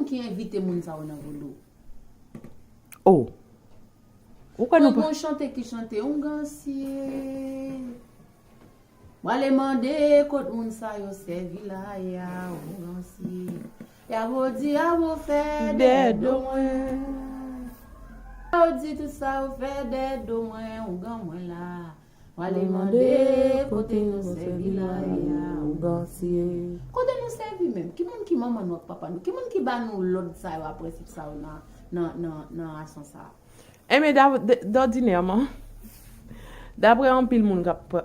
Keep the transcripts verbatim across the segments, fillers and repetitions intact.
ki envite moun sa yo nan vodou? Oh. Ou kwè nou pa. Gon chante ki chante, Ougan Sye. Mwen ale mande kot moun sa yo sèvi la ya, Ougan Sye. Y ap di a ou fè dèdo mwen. Yo di tout sa ou fè dèdo mwen, Ougan mwen la. Mwen ale mande kote nou sèvi la ya, Ougan Sye. Kote nou sèvi menm? Ki moun ki manman nou ak papa nou? Ki moun ki ba nou lòd sa yo, a prensip sa yo nan, nan, nan, nan rason sa a? Ebyen, dòdinèman, daprè anpil moun k ap,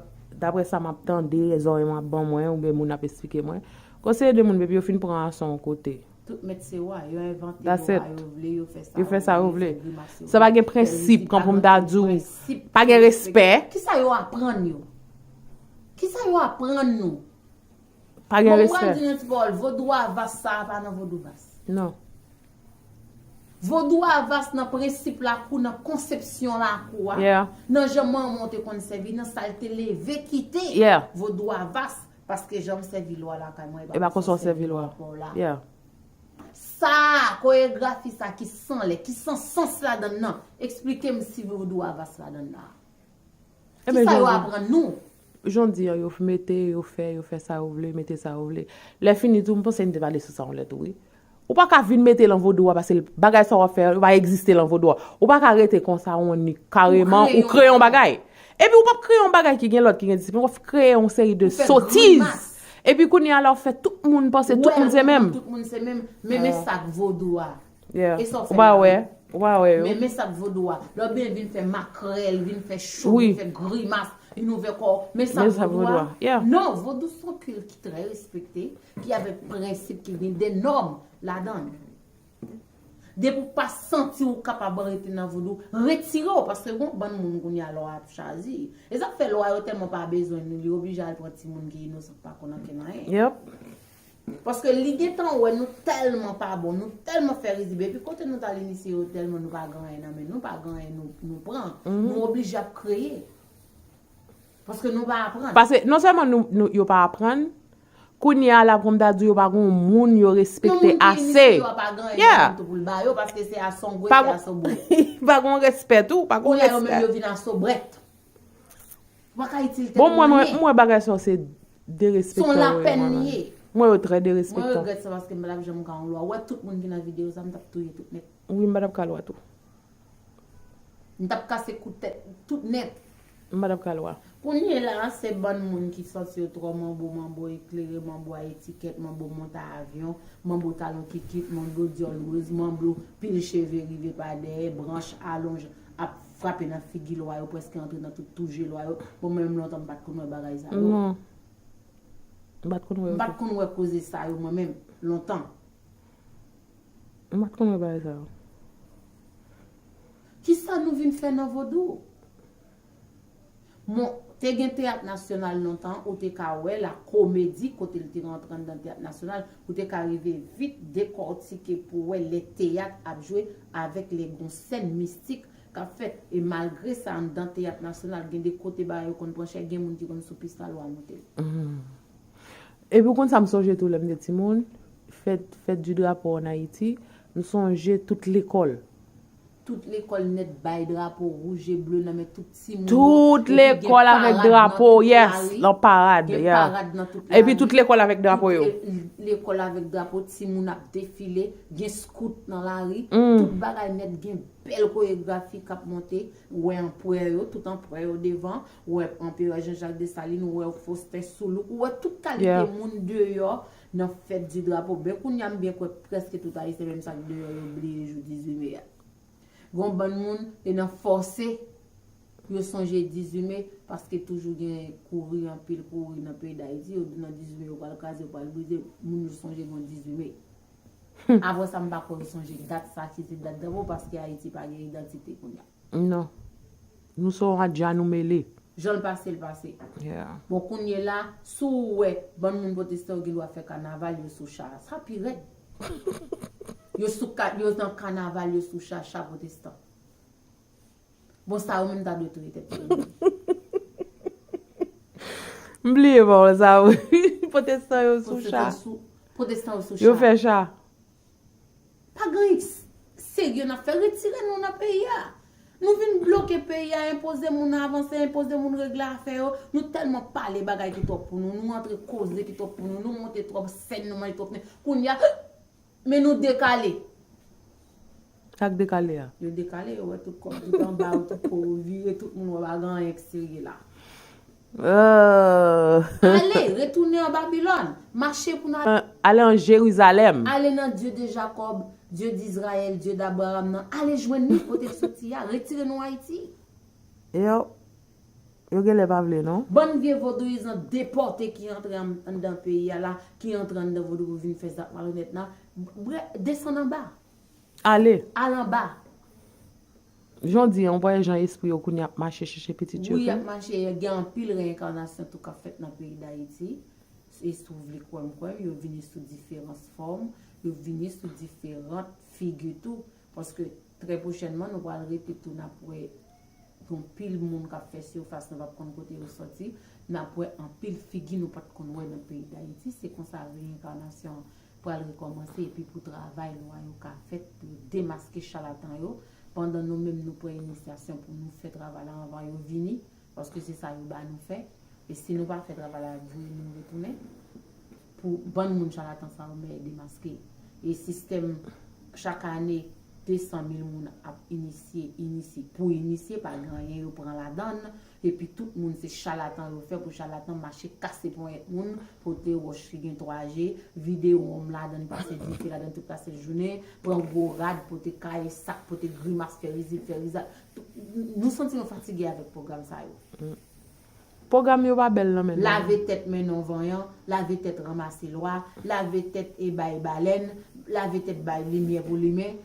daprè sa m ap tande, zòrèy mwen ap ban mwen, oubyen moun ap esplike mwen, konseye de moun, depi yo fin pran rason yon kote. Tout mèt se wa, yo envante lwa yo vle, yo fè sa yo vle, yo fè sa yo vle. Sa pa gen prensip, kan pou m ta di w, pa gen respè. Kisa yo aprann yo? Kisa yo aprann nou? Pa gen respè. Bon, mwen di yon ti pawòl, vodou a vas sa a pa nan vodou vas. Non. Vodou a vas nan prensip lakou, nan konsepsyon lakou a, nan jan manman w te konn sèvi, nan sa l te leve kite vodou a vas, paske jan m sèvi lwa lakay mwen, e pa konsa w sèvi lwa pa w la. Sa, koregrafi sa ki san lè, ki san sans ladann nan, eksplike m si vodou a vas ladann nan. Kisa yo aprann nou? Jan w di an, yo mete, yo fè, yo fè sa yo vle, mete sa yo vle. Lè fini tou, m panse n te pale sou sa yon lè tou, wi. Ou pa ka vin mete l an vodou a, paske bagay sa w ap fè, yo pa egziste l an vodou a. Ou pa ka rete konsa, ou annik kareman, ou kreye yon bagay. Epi ou p ap kreye yon bagay ki gen lòd, ki gen disiplin, w ap kreye yon seri de sotiz. Epi kounye a la, w fè tout moun panse tout moun se menm. Tout moun se menm. Men, men sa k vodou a. Yeah. Ou pa wè, ou pa wè yo. Men, men sa k vodou a. Lè w byen vin fè makrèl, vin fè cho, vin fè grimas, vin ouvè kò w. Men sa k vodou a. Non, vodou se yon kilt ki trè respekte, ki avèk prensip, ki gen de nòm ladan l. Depi w pa santi w kapab rete nan vodou, retire w, paske gon bann moun kounye a lwa ap chazi. E sa k fè lwa yo tèlman pa bezwen nou, li oblije al pran timoun ki inosan, k pa konn ankenn anyen. Paske li gentan wè nou tèlman pa bon, nou tèlman fè rizib, epi kote nou t al inisye yo tèlman nou pa gen anyen nan men nou, pa gen anyen nou, nou pran, nou oblije ap kreye. Paske nou pa aprann. Paske non sèlman nou, nou, yo pa aprann, kounye a la pou m ta di w yo pa gon moun yo respekte ase. Yo pa gen anyen tou pou l ba yo, paske se asongwe, se asobre. Pa gon respè tou, pa gon respè. Kounye a yo menm yo vin asobrèt. Ou pa ka itil tèt ou nan anyen. Bon, mwen, mwen, mwen wè bagay sa yo se derespektan yo ye mwen menm. Mwen yo trè derespektan. Mwen regrèt sa paske m pa t ap janm ka yon lwa. Ou wè tout moun ki nan videyo sa, m t ap touye tout nèt. Wi, m pa t ap ka lwa tou. M t ap kase kou tèt tout nèt. M pa t ap ka lwa. Kounye la, se bann moun ki santi yo twò manbo, manbo eklere, manbo a etikèt, manbo monta avyon, manbo talon kikit, manbo dyòl wòz, manbo pil cheve rive pa dèyè, branch alonj ap frape nan figi lwa yo, prèske antre nan tout tou je lwa yo. Bon, mwen menm lontan m pa t konn wè bagay sa yo. Non. M pa t konn wè yo tou. M pa t konn wè koze sa yo mwen menm, lontan. M pa t konn wè bagay sa yo. Kisa nou vin fè nan vodou? Bon, te gen teyat nasyonal lontan, ou te ka wè la komedi kote l te rantre anndan teyat nasyonal, ou te ka rive vit dekòtike pou wè lè teyat ap jwe avèk lè gon sèn mistik k ap fèt. E malgre sa, anndan teyat nasyonal, gen de kote bagay yo konn pran chè, gen moun ki konn sou pis la lwa monte l. Epi w konn sa m sonje tou lè m te timoun, fèt, fèt di drapo an Ayiti, m sonje tout lekòl. Tout lekòl nèt bay drapo wouj e ble nan men tout timoun yo. Tout lekòl avèk drapo, yes, nan parad, yeah. Gen parad nan tout lari. Epi tout lekòl avèk drapo yo. Tout lekòl avèk drapo, timoun ap defile, gen skout nan lari, tout bagay nèt, gen bèl koregrafi k ap monte, ou wè anperè yo, tout anperè yo devan, ou wè anperè Jean Jacques Dessalines, ou wè Faustin Soulouque, ou wè tout kalite moun deyò nan fèt di drapo. Ben kounye a m byen kwè prèske tout Ayisyen, menm sa k deyò yo bliye jou dizuit me a. Gon bann moun e nan fòse yo sonje dizuit me, paske toujou gen kouri, anpil kouri nan peyi Dayiti, yo di nan dizuit me yo pral kraze, yo pral brize, moun yo sonje gen dizuit me. Apre sa, m pa kwè yo sonje dat sa ki se dat drapo, paske Ayiti pa gen idantite kounye a. Non. Nou se yon adja nou mele. Jan l pase, l pase. Bon, kounye la, si w wè bann moun pwotestan yo gen dwa fè kanaval, yo sou cha. Sa pi rèd. Yo sou ka, yo nan kanaval, yo sou cha, cha pwotestan. Bon, sa yo menm ta dwe touye tèt yo menm. M bliye pawòl sa wi. Pwotestan yo sou cha. Pwotestan yo sou cha. Yo fè cha. Anyen serye n ap fè, retire nou nan peyi a. Nou vin bloke peyi a, enpoze moun avanse, enpoze moun regle afè yo. Nou tèlman pale bagay ki twòp pou nou, nou antre koze ki twòp pou nou, nou monte twòp sèn, nou manje twòp nen. Kounye a, men nou dekale. Sa k dekale a? Yo dekale, yo wè tout kòb, tout anba, yo tout po, yo vire, tout moun wè pa gen anyen k serye la. Euh, Ale, retounen an Babilòn. Mache pou n al. Ale an Jerizalèm. Ale nan Dye de Jakòb, Dye d'Izrayèl, Dye d'Abraham nan. Ale jwenn li kote l soti a. Retire nou Ayiti. Yo, yo genlè pa vle, non? Bann vye vodouyizan depòte ki antre an- anndan peyi a la, ki antre anndan vodou pou vin fè zak malonèt la. Bre- Desann anba. Ale. Al anba. Jan w di an, w pa wè jan espri yo kounye a ap mache chèche pitit yo Wi, y tou? Ap mache, gen anpil reenkanasyon tou k ap fèt nan peyi Dayiti. E si w vle kwè m kwè m, yo vini sou diferans fòm, yo vini sou diferan figi tou. Paske trè pwochènman, nou pral rete tou, n ap wè yon pil moun k ap fè sifas, nou p ap konn kote yo sòti. N ap wè anpil figi nou pa t konn wè nan peyi Dayiti. Se konsa reenkanasyon an pral rekòmanse, epi pou travay lwa yo ka fèt, pou yo demaske chalatan yo, pandan nou menm nou pran inisyasyon pou nou fè travay la anvan yo vini, paske se sa yo ba nou fè. E si nou pa fè travay la, y ap voye nou retounen. Pou bann moun chalatan sa yo mèt demaske. E sistèm, chak ane, de san mil moun ap inisye, inisye, pou inisye, pa gen anyen yo pran ladan l. Epi tout moun se chalatan yo fè pou chalatan mache kase ponyèt moun, pote wòch ki gen twa je, vide wonm ladan l, pase dife ladan l tout pase jounen, pran gwo rad, pote kay, sak, pote grimas, fè rizib, fè rizab. Nou santi nou fatige avèk pwogram sa yo. Pwogram yo pa bèl nan men nou. Lave tèt men non vanyan, lave tèt ranmase lwa, lave tèt e bay balèn, lave tèt bay limyè pou limen.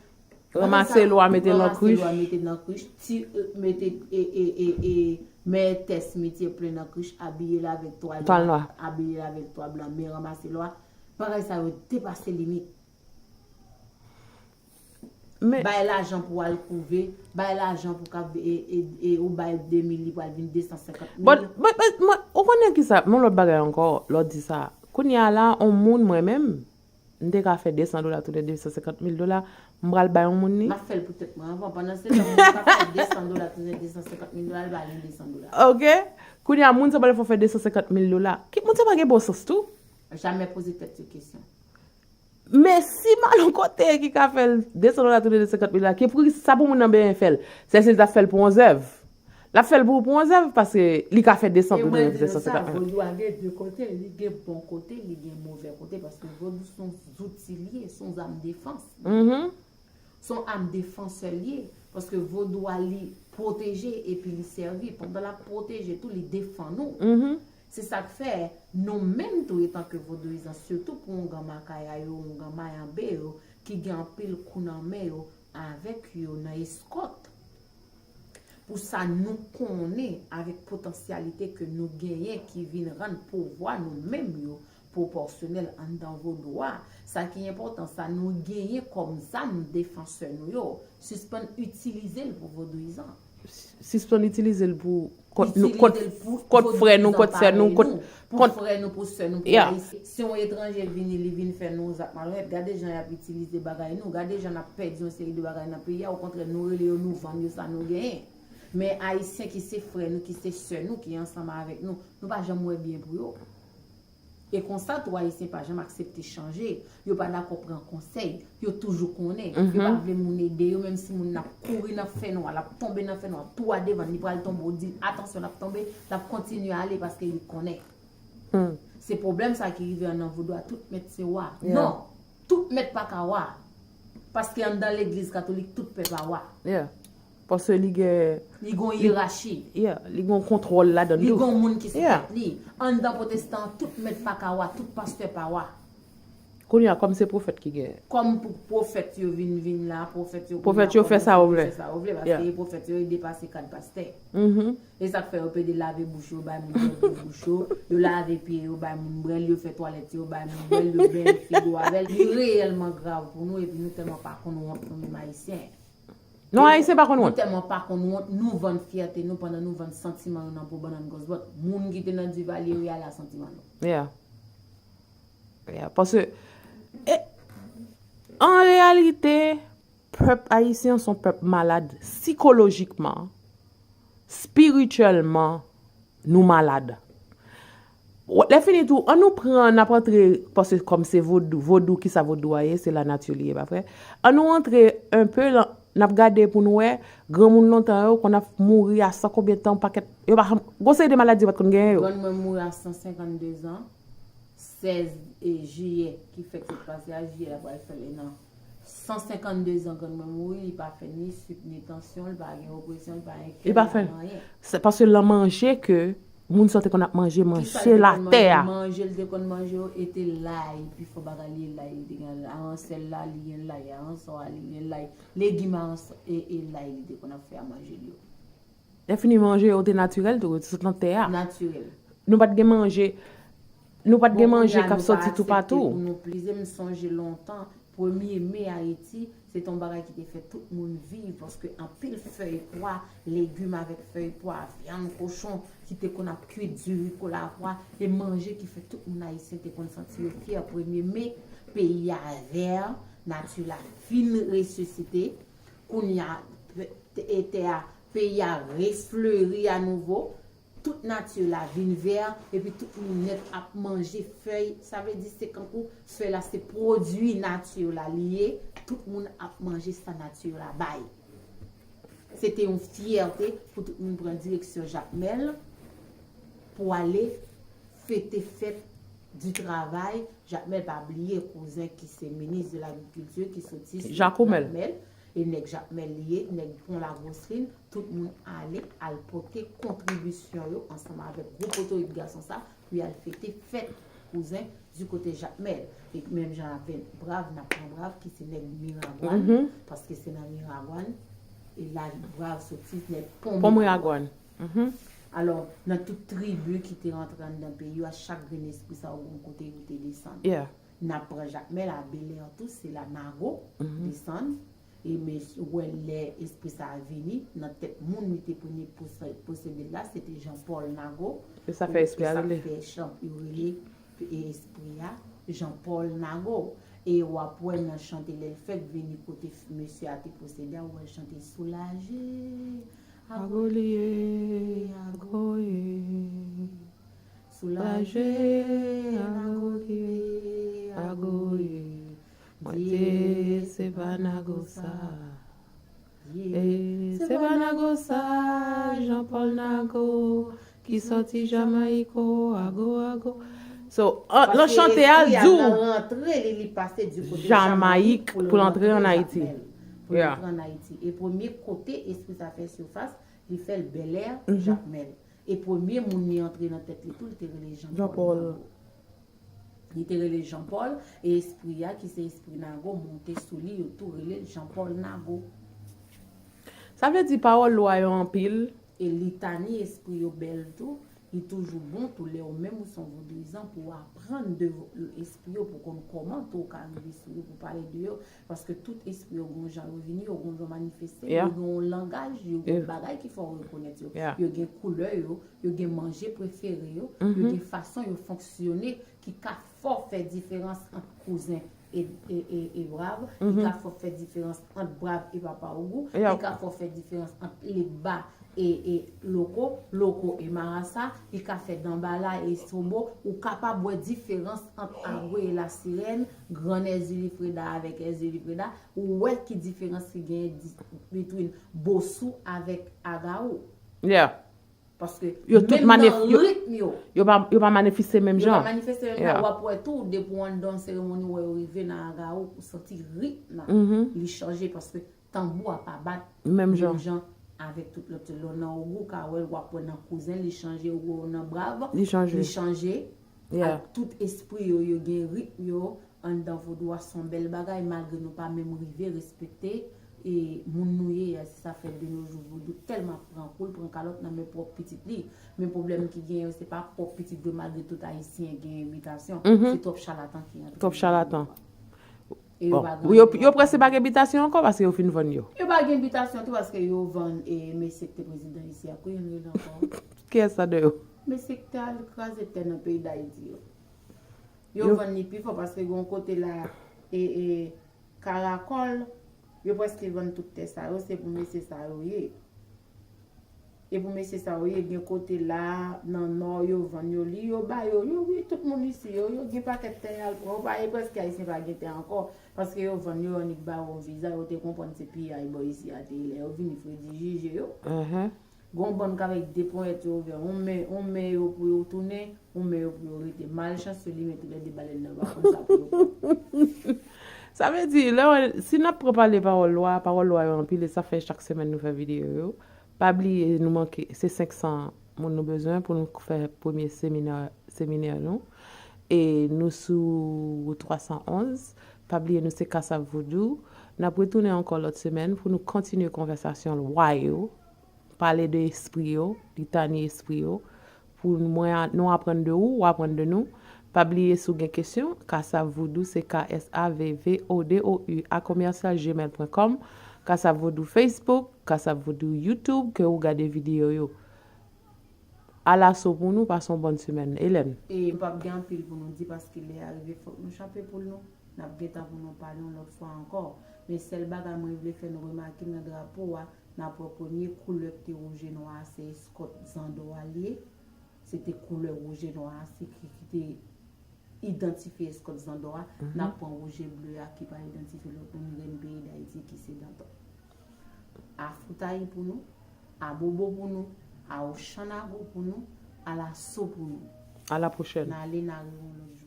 Ranmase lwa mete nan krich. Ranmase lwa mete nan krich, ti mete e e e e mètè simityè plen nan krich, abiye l avèk twal Twal nwa. Abiye l avèk twa blan, men ranmase lwa. Bagay sa yo depase limit. Men Bay lajan pou al kouve, bay lajan pou kab e, e, e, ou bay de mil, li pral vin de san senkant mil. But, but, but, mwen, ou konnen ki sa, yon lòt bagay ankò, lè w di sa. Kounye a la, yon moun mwen menm, m te ka fè de san dola tounen de san senkant mil dola, m pral bay yon moun li. M ap fè l pou tèt mwen anvan. Pandan se tan, moun ka fè de san dola tounen de san senkant mil dola, l vale de san dola. Ok? Kounye a, moun sa pral fè w fè de san senkant mil dola. Ki, moun sa pa gen bon sans tou. Jamè poze tèt yo kesyon. Men si m al yon kote ki ka fè l de san dola tounen de san senkant mil dola, ki pou sa pou moun nan bezwen fè l? Se si l ta fè l pou yon zèv. L ap fè l pou, pou yon zèv paske li ka fè de san tounen de san senkant mil. Vodou a gen de kote, li gen bon kote, li gen move kote, paske vodou se yon zouti li ye, se yon zam defans. Mhm. Se yon am defansè li ye, paske vodou a li pwoteje epi li sèvi. Pandan l ap pwoteje tou, li defann ou. Mhm. Se sa k fè nou menm tou etanke vodouyizan, sitou pou oungan makaya yo, oungan mayanbe yo, ki gen anpil kou nan men yo, avèk yo nan eskòt. Pou sa nou konnen avèk potansyalite ke nou genyen ki vin rann pouvwa nou menm yo pwopòsyonèl anndan vodou a, sa ki enpòtan, sa nou genyen kòm zam defansè nou yo, sispann itilize l pou vodouyizan. Sispann itilize l pou kont nou, kont, kont frè nou, kont sè nou, kont, pou frè nou, pou sè nou, pou ayisyen. Si yon etranje vini, li vin fè nou zak malonèt, gade jan y ap itilize bagay nou, gade jan n ap pèdi yon seri de bagay nan peyi a, okontrè, nou rele yo, nou vann yo sa nou genyen. Men ayisyen ki se frè nou, ki se sè nou, ki ansanm avèk nou, nou pa janm wè byen pou yo. E konsa tou, ayisyen pa janm aksepte chanje, yo pa dakò pran konsèy, yo toujou konnen, yo pa vle moun ede yo, menm si moun nan ap kouri nan fènwa, l ap tonbe nan fènwa, tou a devan, li pral tonbe, ou di l, atansyon, l ap tonbe, l ap kontinye ale paske li konnen. Se pwoblèm sa ki rive an nan vodou a, tout mèt se wa. Non, tout mèt pa ka wa. Paske anndan legliz katolik, tout pè pa wa. Yeah. Paske li gen, li gen yon yerachi. Yeah, li gen yon kontwòl ladan tou. Li gen yon moun ki sou tèt li. Anndan pwotestan, tout mèt pa ka wa, tout pastè pa wa. Kounye a, kòm se pwofèt ki gen. Kòm pou pwofèt yo vin, vin la, pwofèt yo, pwofèt yo fè sa yo vle. Fè sa yo vle, paske pwofèt yo, yo depase kad pastè. E sa k fè yo pede lave bouch yo, bay moun bwè pou bouch yo, yo lave pye yo, bay moun bwè l, yo fè twalèt yo, bay moun bwè l, yo benyen figo avè l. Li reyèlman grav pou nou, epi nou tèlman pa konn wont nou menm ayisyen. Non, ayisyen pa konn wont. Nou tèlman pa konn wont, nou vann fyète nou pandan nou vann santiman nou nan po bannann gòs bòt. Moun ki te nan Duvalier yo, y ale a santiman nou. Yeah. Yeah, paske, e, an An reyalite, pèp ayisyen se yon pèp malad sikolojikman, espirityèlman, nou malad. Lè fini tou, an nou pran, n ap antre, paske kòm se vodou, vodou, kisa vodou a ye, se lanati li ye, pa vre? An nou antre enpe, n ap gade pou nou wè, granmoun lontan yo konn ap mouri a san konbyen tan, pakèt, yo pa, gon seri de maladi yo pa t konn genyen yo. Grann mwen mouri a san senkannde zan, sèz jiyè, ki fèt sot pase a, jiyè la pral fè l en an. San senkannde zan grann mwen mouri, li pa fè ni sik, ni tansyon, li pa gen opresyon, li pa gen kè, li pa fè anyen. Se paske lan manje ke moun sa te konn ap manje, manje latè a. Manje li te konn manje yo, e te lay, pi fò bagay li e lay, li te gen aransèl la, li gen lay, aransò a, li gen lay, legim aransò, e, e lay li te konn ap fè a manje li yo. Lè fini manje yo te natirèl tou, yo te sot nan tè a. Natirèl. Nou pa t gen manje, nou pa t gen manje k ap soti toupatou. Pou nou plize, m sonje lontan, premye me Ayiti, se te yon bagay ki te fè tout moun viv, paske anpil fèy pwa, legim avèk fèy pwa, vyann kochon ki te konn ap kwit, diri kolapwa, e manje ki fè tout moun ayisyen te konn santi yo fyè. Premye me, peyi a vè, nati la fin resisite, kounye a, e tè a, peyi a refleri a nouvo, tout nati la vin vè, epi tout moun nèt ap manje fèy. Sa vle di se kankou fèy la se pwodui nati la li ye, tout moun ap manje sa nati la bay. Se te yon fyète pou tout moun pran direksyon Jakmèl pou ale fete fèt di travay. Jakmèl pa bliye kouzen ki se minis de lagrikilti ki soti sou Jakmèl. E nèg Jakmèl li ye, nèg Pon Lagoslin, tout moun ale, al pote kontribisyon yo ansanm avèk gwoup otorite gason sa, pou y al fete fèt kouzen di kote Jakmèl. E menm jan avèk Brav, n ap pran Brav ki se nèg Miragwàn, paske se nan Miragwàn, e la Brav soti, nèg Pon Miragwàn. Alò, nan tout tribi ki te rantre anndan peyi yo, a chak grenn espri sa yo, gon kote yo te desann. N ap pran Jakmèl a Belè tou, se la Nago desann. E men, ou wè lè espri sa a vini, nan tèt moun li te premye pose-, posede l la, se te Jean Paul Nago. E sa fè espri a rele. E sa fè chan-, yo rele e espri a Jean Paul Nago. E w ap wè nan chante lè l fèk vini kote f-, mesye a te posede a, ou wè l chante soulaje. Ago li ye, ago ye. Soulaje, ago li ye, ago ye. Mwen te se pa Nago sa. Ye, se pa Nago sa, Jean Paul Nago, ki sòti Jamayik o, ago, ago. So, an, nan chante a, di w Jamayik pou l antre an Ayiti. Pou l antre an Ayiti. E premye kote espri sa fè sifas, li fè l Bèlè, Jakmèl. E premye moun li antre nan tèt li tou, li te rele Jean Paul Nago. Li te rele Jean Paul, e espri a, ki se espri Nago, monte sou li, yo tou rele l Jean Paul Nago. Sa vle di pawòl lwa yo anpil. E litani espri yo bèl tou, li toujou bon tou lè ou menm ou se yon vodouyizan pou w aprann de espri yo, pou w konn kòman tou w ka rive sou yo, pou w pale de yo. Paske tout espri yo gon jan yo vini, yo gon jan manifeste, yo gen yon langaj, yo gen bagay ki fè w rekonèt yo. Yo gen koulè yo, yo gen manje prefere yo, yo gen fason yo fonksyone ki ka fè w fè diferans ant kouzen e, e, e, e Brav, ki ka fè w fè diferans ant Brav e Papa Ogou, ki ka fè w fè diferans ant Legba e, e Loko, Loko e Marasa, li ka fè Danbala e Sombo, ou kapab wè diferans ant Agwe e Lasirèn, Grann Èzili Freda avèk Èzili Freda, ou wè ki diferans ki genyen di-, between Bosou avèk Agawou. Paske yo tout menm nan ritm yo, yo pa, yo pa manifeste menm jan. Yo pa manifeste menm jan. W ap wè tou, depi w anndan seremoni, w wè yo rive nan Agawou, ou santi ritm nan, li chanje, paske tanbou a pa bat menm jan avèk tout lòt yo. Lè w nan Ogou, w ka wè, w ap wè nan kouzen, li chanje, ou nan Brav, li chanje. Li chanje. Ak tout espri yo, yo gen ritm yo, anndan vodou a se yon bèl bagay, malgre nou pa menm rive respekte, e, moun nou ye a. Se sa fè de nos jours vodou tèlman ap pran kou, l pran kalòt nan men pwòp pitit li. Men pwoblèm ki genyen yo, se pa pwòp pitit yo, malgre tout ayisyen genyen bitasyon, se twòp chalatan ki antre. Twòp chalatan. E yo pa gen dwa. Yo prèske pa gen bitasyon ankò paske yo fin vann yo. Yo pa gen bitasyon tou paske yo vann, e, mesye ki te prezidan isi a, kouman yo rele ankò? Kiyès sa de yo? Mesye ki te al kraze tè nan peyi Dayiti yo. Yo vann li pi fò paske gon kote la, e, e, Karakòl, yo prèske vann tout tè sa yo, se pou mesye sa yo ye. E pou mesye sa yo ye, gen kote la, nan nò, yo vann yo li, yo ba yo, yo, wi, tout moun isi, yo, yo gen pakèt tè y al pran, yo pa, e prèske Ayisyen pa gen tè ankò, paske yo vann yo, annik ba yo yon viza, yo te konprann se piyay bò isi a te ye, lè yo vini fredi jije yo. Gon bann k avèk de ponyèt yo ouvè, yon men, yon men yo pou yo tounen, yon men yo pou yo rete. Malchans yo, li mete lè de balèn nan, yo pa konn sa pou yo pran. Sa vle di, lè, si n ap pran pale pawòl lwa, pawòl lwa yo anpil, e sa fè chak semèn nou fè videyo yo. Pa bliye, nou manke, se senk san moun nou bezwen pou nou fè premye seminè, seminè nou. E nou sou twa san onz. Pa bliye, nou se Kasav Voodoo. N ap retounen ankò lòt semèn pou nou kontinye konvèsasyon lwa yo, pale de espri yo, litani espri yo, pou mwen, nou aprann de ou, ou aprann de nou. Pa bliye, si w gen kesyon, Kasav Voodoo se K S A V V O D O U A commercial gmail point com, Kasav Voodoo Facebook, Kasav Voodoo YouTube, ke ou gade videyo yo. Alaso pou nou, pase yon bòn semèn. Hélène. E nou p ap gen anpil pou nou di, paske lè a rive, fòk nou chape poul nou. N ap gen tan pou nou pale yon lòt fwa ankò. Men sèl bagay mwen vle fè nou remake nan drapo a, n ap wè premye koulè ki te wouj e nwa a, se eskòt Zandor a l ye. Se te koulè wouj e nwa a, se ki, ki te idantifye eskòt Zandor a. N ap pran wouj e ble a ki pa idantifye lòt moun, rèn peyi Dayiti ki se Dantor. A Foutayi pou nou, a Bobo pou nou, a Ochanago pou nou, a Laso pou nou. A la pwochèn. N ale, n a rewon lòt